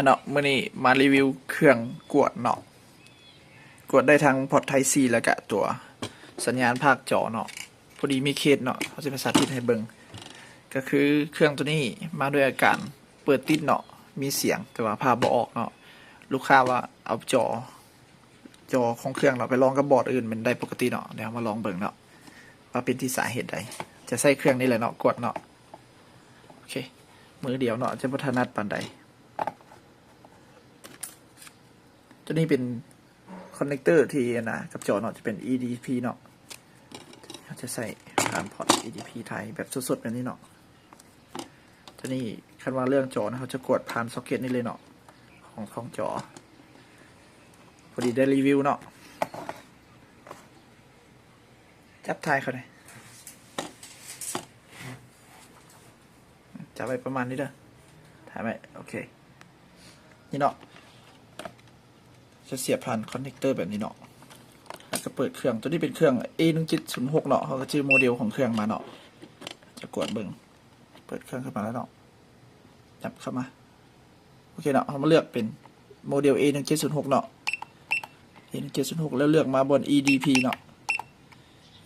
ເນາະ ມື້ນີ້ມາຣີວິວເຄື່ອງກວດເນາະ ກວດໄດ້ທັງພອດໄທຊີ ແລ້ວກະຕົວສັນຍານພາກຈໍເນາະ. ພໍດີມີເຄສເນາະ ເຮົາຊິມາສາທິດໃຫ້ເບິ່ງ. ກະຄືເຄື່ອງໂຕນີ້ມາດ້ວຍອາການເປີດຕິດເນາະ ມີສຽງ ແຕ່ວ່າພາບບໍ່ອອກເນາະ. ລູກຄ້າວ່າເອົາຈໍ ຈໍຂອງເຄື່ອງເນາະ ໄປລອງກັບບອດອື່ນ ມັນໄດ້ປົກກະຕິເນາະ. ດຽວເຮົາມາລອງເບິ່ງເນາະ ວ່າເປັນທີ່ສາເຫດໃດ. ຈະໃຊ້ເຄື່ອງນີ້ແຫຼະເນາະ ກວດເນາະ. ໂອເຄ ມືດຽວເນາະ ຈະບໍ່ຖະໜັດປານໃດ. ໂຕນີ້ເປັນຄອນເນັກເຕີທີ່ອັນນະ ກັບຈໍເນາະ ຈະເປັນອີດີພີເນາະ. ເຮົາຈະໃສ່ຜ່ານພອດອີດີພີຖ່າຍແບບສົດໆແບບນີ້ເນາະ. ໂຕນີ້ຄັນວ່າເລື່ອງຈໍນະ ເຮົາຈະກວດຜ່ານຊັອກເກັດນີ້ເລີຍເນາະ ຂອງ ຂອງຈໍ. ພໍດີໄດ້ຣີວິວເນາະ ຈັບຖ່າຍເຂົາແດ່. ຈັບໄວ້ປະມານນີ້ເດີ ຖ່າຍໄວ້. ໂອເຄ ນີ້ເນາະ ຈະສຽບຜ່ານຄອນເນັກເຕີແບບນີ້ເນາະ ແລ້ວກະເປີດເຄື່ອງ. ໂຕນີ້ເປັນເຄື່ອງເອໜຶ່ງເຈັດສູນຫົກເນາະ ເຮົາກະຈື່ໂມເດວຂອງເຄື່ອງມາເນາະ. ຈະກວດເບິ່ງ ເປີດເຄື່ອງຂຶ້ນມາແລ້ວເນາະ ຈັບເຂົ້າມາ. ໂອເຄເນາະ ເຮົາມາເລືອກເປັນໂມເດວເອໜຶ່ງເຈັດສູນຫົກເນາະ ເອໜຶ່ງເຈັດສູນຫົກ ແລ້ວເລືອກມາບ່ອນອີດີພີເນາະ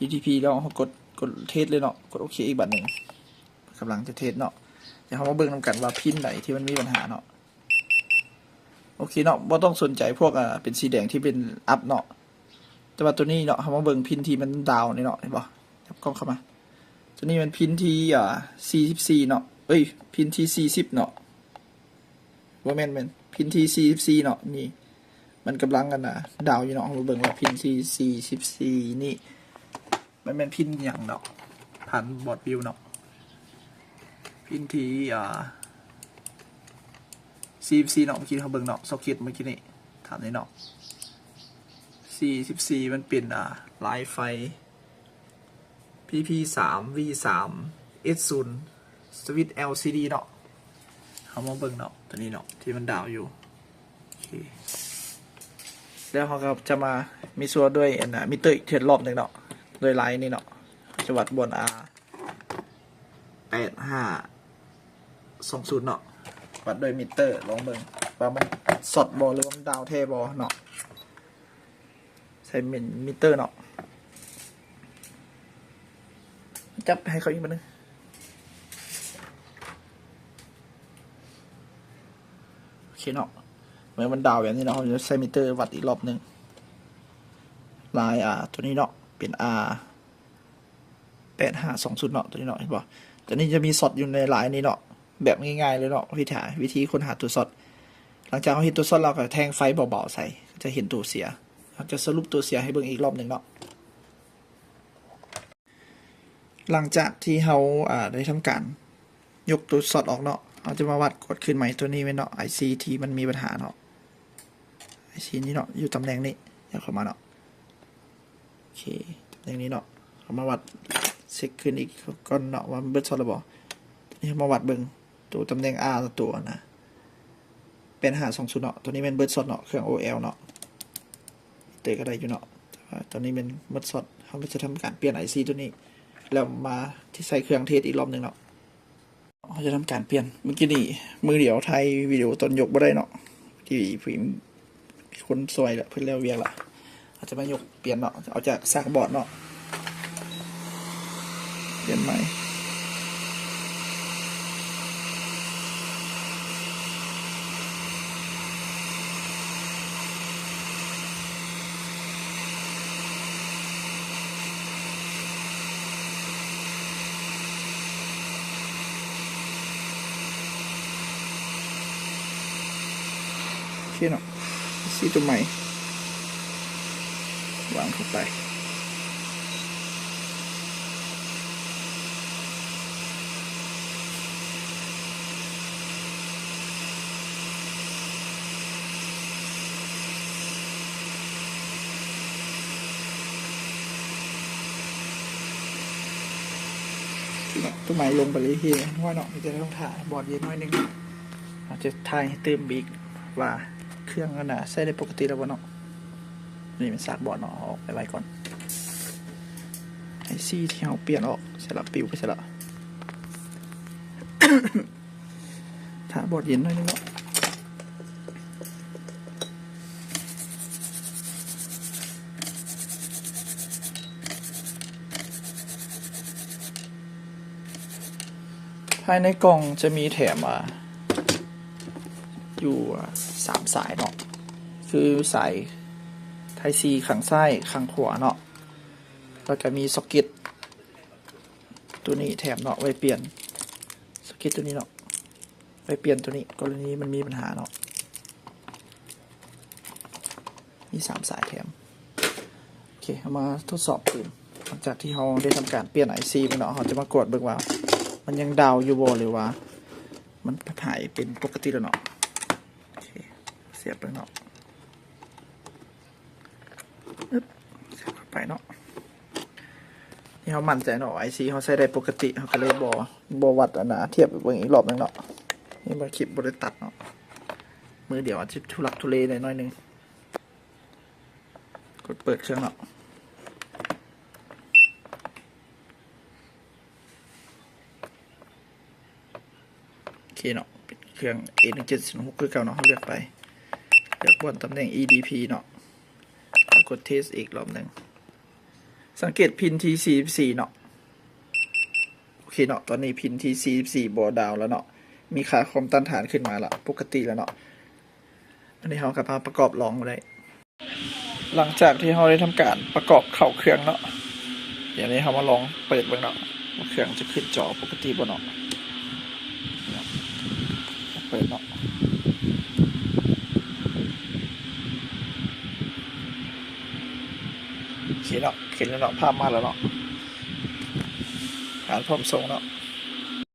ອີດີພີ ແລ້ວເຮົາກົດ ກົດເທສເລີຍເນາະ. ກົດໂອເຄອີກບາດໜຶ່ງ ກຳລັງຈະເທສເນາະ. ດຽວເຮົາມາເບິ່ງນຳກັນວ່າພິນໃດທີ່ມັນມີບັນຫາເນາະ. ໂອເຄເນາະ ບໍ່ຕ້ອງສົນໃຈພວກ ອາ ເປັນສີແດງທີ່ເປັນອັບເນາະ. ແຕ່ວ່າໂຕນີ້ເນາະ ເຮົາມາເບິ່ງພິນທີ່ມັນດາວນີ້ເນາະ ເຫັນບໍ່? ຈັບກ້ອງເຂົ້າມາ ໂຕນີ້ແມ່ນພິນທີ່ ອາ ສີ່ສິບສີ່ເນາະ ເອີຍ ພິນທີ່ສີ່ສິບເນາະ. ບໍ່ແມ່ນ ແມ່ນພິນທີ່ສີ່ສິບສີ່ເນາະ. ນີ້ມັນກຳລັງອັນນະ ດາວຢູ່ເນາະ. ເຮົາມາເບິ່ງວ່າພິນທີ່ສີ່ສິບສີ່ນີ້ ມັນແມ່ນພິນຫຍັງເນາະ ຜ່ານບອດບິວເນາະ. ພິນທີ່ ອາ ສີ່ສິບສີ່ເນາະ ເມື່ອກີ້ເຮົາເບິ່ງເນາະ ຊັອກເກັດເມື່ອກີ້ນີ້ ຖາມນີ້ເນາະ ສີ່ສິບສີ່ ມັນເປັນ ອາ ລາຍໄຟ ພີພີສາມ ວີສາມ ເອັສສູນ ສະວິດ ແອລຊີດີ ເນາະ. ເຮົາມາເບິ່ງເນາະ ໂຕນີ້ເນາະ ທີ່ມັນດາວຢູ່. ໂອເຄ ແລ້ວເຮົາກະຈະມາມີສ່ວນດ້ວຍອັນນະ ມິເຕີອີກເທື່ອລອບໜຶ່ງເນາະ ໂດຍລາຍນີ້ເນາະ. ເຮົາຈະວັດບ່ອນ ອາ ແປດຫ້າສອງສູນເນາະ ວັດດ້ວຍມິເຕີ ລອງເບິ່ງວ່າມັນຊັອດບໍ່ ຫຼືວ່າມັນດາວແທ້ບໍ່ເນາະ. ໃສ່ເປັນມິເຕີເນາະ ຈັບໃຫ້ເຂົາອີກບາດໜຶ່ງ. ໂອເຄເນາະ ເມື່ອມັນດາວແບບນີ້ເນາະ ເຮົາຈະໃສ່ມິເຕີວັດອີກລອບໜຶ່ງ. ລາຍ ອາ ໂຕນີ້ເນາະ ເປັນ ອາ ແປດຫ້າສອງສູນເນາະ ໂຕນີ້ເນາະ ເຫັນບໍ່? ໂຕນີ້ຈະມີຊັອດຢູ່ໃນລາຍນີ້ເນາະ ແບບງ່າຍໆເລີຍເນາະ ວິທີ ວິທີຄົ້ນຫາຕົວຊັອດ. ຫຼັງຈາກເຮົາເຫັນຕົວຊັອດແລ້ວ ກະແທງໄຟເບົາໆໃສ່ ຈະເຫັນຕົວເສຍ. ເຮົາຈະສະຫຼຸບຕົວເສຍໃຫ້ເບິ່ງອີກລອບໜຶ່ງເນາະ. ຫຼັງຈາກທີ່ເຮົາ ອາ ໄດ້ທຳການຍົກຕົວຊັອດອອກເນາະ ເຮົາຈະມາວັດກວດຄືນໃໝ່. ໂຕນີ້ແມ່ນເນາະ ໄອຊີທີ່ມັນມີບັນຫາເນາະ ໄອຊີນີ້ເນາະ ຢູ່ຕຳແໜ່ງນີ້ ຫຍັບເຂົ້າມາເນາະ. ໂອເຄ ຕຳແໜ່ງນີ້ເນາະ ເຮົາມາວັດເຊັກຄືນອີກກ່ອນເນາະ ວ່າມັນເບິດຊັອດແລ້ວບໍ່. ໂຕນີ້ເຮົາມາວັດເບິ່ງ ໂຕຕຳແໜ່ງ ອາ ໂຕນະ ແປດຫ້າສອງສູນເນາະ ໂຕນີ້ແມ່ນເບິດຊັອດເນາະ ເຄື່ອງໂອແອລເນາະ. ເຕີກະໄດ້ຢູ່ເນາະ ແຕ່ວ່າຕອນນີ້ແມ່ນໝົດຊັອດ. ເຮົາກະຈະທຳການປ່ຽນໄອຊີໂຕນີ້ ແລ້ວມາທີ່ໃສ່ເຄື່ອງເທສອີກລອບໜຶ່ງເນາະ. ເຮົາຈະທຳການປ່ຽນ ມື້ກີ້ນີ້ມືດຽວຖ່າຍວິດີໂອຕອນຍົກບໍ່ໄດ້ເນາະ ທີ່ຜູ້ ມີຄົນຊ່ອຍລະ ເພິ່ນແລ້ວວຽກລະ. ເຮົາຈະມາຍົກປ່ຽນເນາະ ເອົາຈາກສາກບອດເນາະ ປ່ຽນໃໝ່. ໂອເຄເນາະ ຊີໂຕໃໝ່ ວາງເຂົ້າໄປ. ໂຕໃໝ່ລົງໄປເລີຍ ເຮັດໃຫ້ຮອຍເນາະ ມີແຕ່ຕ້ອງຖ້າບອດເຢັນໜ້ອຍໜຶ່ງ. ເຮົາຈະຖ່າຍໃຫ້ຕື່ມອີກວ່າເຄື່ອງນັ້ນນະ ໃຊ້ໄດ້ປົກກະຕິແລ້ວບໍ່ເນາະ. ນີ້ແມ່ນສາກບອດເນາະ ເອົາອອກໄວໆກ່ອນ. ໄອຊີທີ່ເຮົາປ່ຽນອອກໃສ່ລະ ປິວໄປໃສ່ລະ. ຖ້າບອດເຢັນໜ້ອຍໜຶ່ງເນາະ. ພາຍໃນກ່ອງຈະມີແຖມ ອ່າ ຢູ່ ອ່າ ສາມສາຍເນາະ ຄືສາຍ Type C ຂ້າງຊ້າຍ ຂ້າງຂວາເນາະ ແລ້ວກະມີຊັອກເກັດໂຕນີ້ແຖມເນາະ ໄວ້ປ່ຽນຊັອກເກັດໂຕນີ້ເນາະ ໄວ້ປ່ຽນໂຕນີ້ ກໍລະນີມັນມີບັນຫາເນາະ. ມີສາມສາຍແຖມ. ໂອເຄ ເຮົາມາທົດສອບຕື່ມ. ຫຼັງຈາກທີ່ເຮົາໄດ້ທຳການປ່ຽນໄອຊີເບິ່ງເນາະ ເຮົາຈະມາກວດເບິ່ງວ່າມັນຍັງດາວຢູ່ບໍ່ ຫຼືວ່າມັນຫາຍເປັນປົກກະຕິແລ້ວເນາະ. ໂອເຄ ສຽບເບິ່ງເນາະ. ອຶບ ສຽບເຂົ້າໄປເນາະ. ນີ້ເຮົາໝັ້ນໃຈເນາະ ໄອຊີເຮົາໃຊ້ໄດ້ປົກກະຕິ ເຮົາກໍເລີຍບໍ່ ບໍ່ວັດອັນນາ ທຽບເບິ່ງອີກລອບໜຶ່ງເນາະ. ນີ້ເບິ່ງຄລິບບໍ່ໄດ້ຕັດເນາະ ມືດຽວອາດຈະທຸລັກທຸເລແດ່ໜ້ອຍໜຶ່ງ. ກົດເປີດເຄື່ອງເນາະ. ໂອເຄເນາະ ເປັນເຄື່ອງເອໜຶ່ງເຈັດສູນຫົກຄືເກົ່າເນາະ. ເຮົາເລືອກໄປ ເລືອກບ່ອນຕຳແໜ່ງອີດີພີເນາະ ແລ້ວກົດເທສອີກລອບໜຶ່ງ. ສັງເກດພິນທີສີ່ສິບສີ່ເນາະ. ໂອເຄເນາະ ຕອນນີ້ພິນທີສີ່ສິບສີ່ບໍ່ດາວແລ້ວເນາະ ມີຄ່າຄວາມຕ້ານທານຂຶ້ນມາລະ ປົກກະຕິແລ້ວເນາະ. ອັນນີ້ເຮົາກໍມາປະກອບລອງເບິ່ງໄດ້. ຫຼັງຈາກທີ່ເຮົາໄດ້ທຳການປະກອບເຂົ້າເຄື່ອງເນາະ ດຽວນີ້ເຮົາມາລອງເປີດເບິ່ງເນາະ ວ່າເຄື່ອງຈະຂຶ້ນຈໍປົກກະຕິບໍ່ເນາະ. ເປີດເນາະ. ໂອເຄເນາະ ຂຶ້ນແລ້ວເນາະ ພາບມາແລ້ວເນາະ ຜ່ານພ້ອມສົ່ງເນາະ.